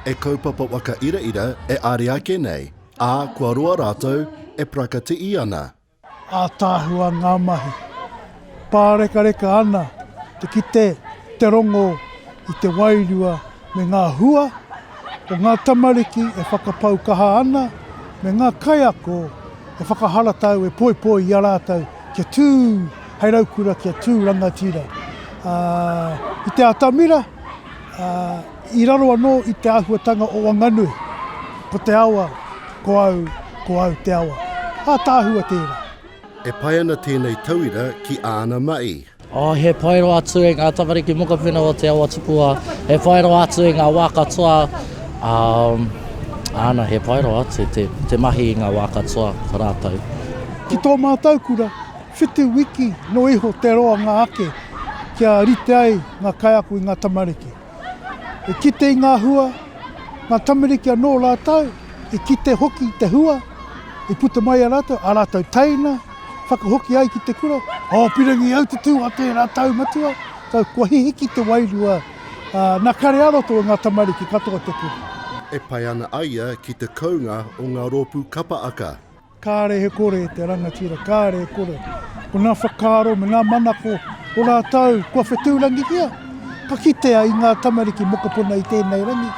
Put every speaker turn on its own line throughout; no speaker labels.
E kaupapa waka iraira e are ake nei, ā, kua roa rātou e parakatihi ana.
Ātaahua ngā mahi. Pārekareka ana te kite, te rongo i te wairua me ngā hua o ngā tamariki e whakapau kaha ana me ngā kaiako e whakaharatau, e poipoi i a rātou kia tū hei raukura, kia tū rangatira. Ā, i te atamira, ā, i raro anō i te āhuatanga o Wanganui, ko te awa, ko au, ko au te awa. Ātaahua tērā.
E pai ana tēnei tauira ki āna mahi.
Oh, he pai rawa atu e ngā tamariki mokopuna o Te Awa Tupua, he pai rawa atu i ngā wā katoa, um, āna, he pai rawa atu te, te mahi i ngā wā katoa ko rātou.
Ki tō mātou kura, whitu wiki noa iho te roanga ake kia rite ai ngā kaiako i ngā tamariki. I kite i ngā hua, ngā tamariki anō rātou, i kite hoki i te hua, i puta mai a rātou, a rātou teina, whakahoki ai ki te kura, oh, pirangi au te tū a tērā tau matua, so, kua hihiki te wairua, ā, nā kare ā-roto o ngā tamariki katoa te kura.
E pai ana a ia ki te kounga o ngā rōpū kapa aka.
Kāre he kore te rangatira, kāre he kore. Ko ngā whakaaro me ngā manako o rātou kua whetūrangitia, ka kitea i ngā tamariki mokopuna i tēnei rangi,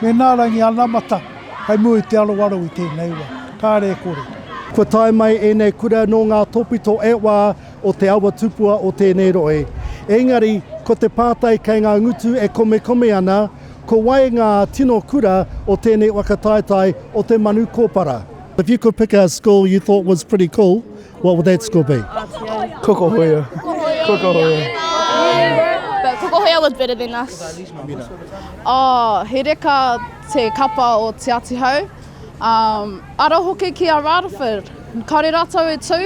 me ngā rangi anamata hei mua i te aroaro i tēnei wā. Kāre e kore.
Kua tae mai ēnei kura nō ngā tōpito e wā o te awa tupua o tēnei rohe. Engari, ko te pātai kei ngā ngutu e komekome ana, ko wai ngā tino kura o tēnei waka taetae o te manu kōpara? If you could pick a school you thought was pretty cool, what would that school be?
Kokohoia. Kokohoia.
But Kokohoia was better than us. Oh, he reka te kapa o Te Āti Hau. Um, ara hoki ki a Rutherford. Kāore rātou e tū,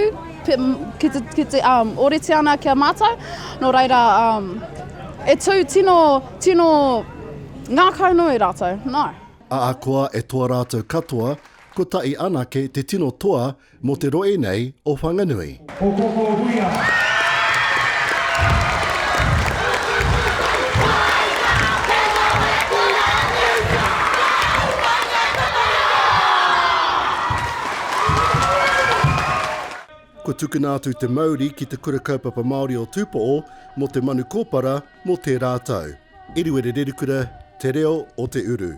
ki te, ki te um, orite ana ki a mātou. Nō reira, um, e tū tino, tino ngākaunui rātou. No.
Ahakoa e toa rātou katoa, kotahi anake te tino toa mō te rohe nei o Whanganui.
Ko Koko Huia.
Kua tukuna atu te mauri ki Te Kura Kaupapa Māori o Tūpo'o mō te manu kōpara mō tērā tau. Iriwere Rerikura, Te Reo o te Uru.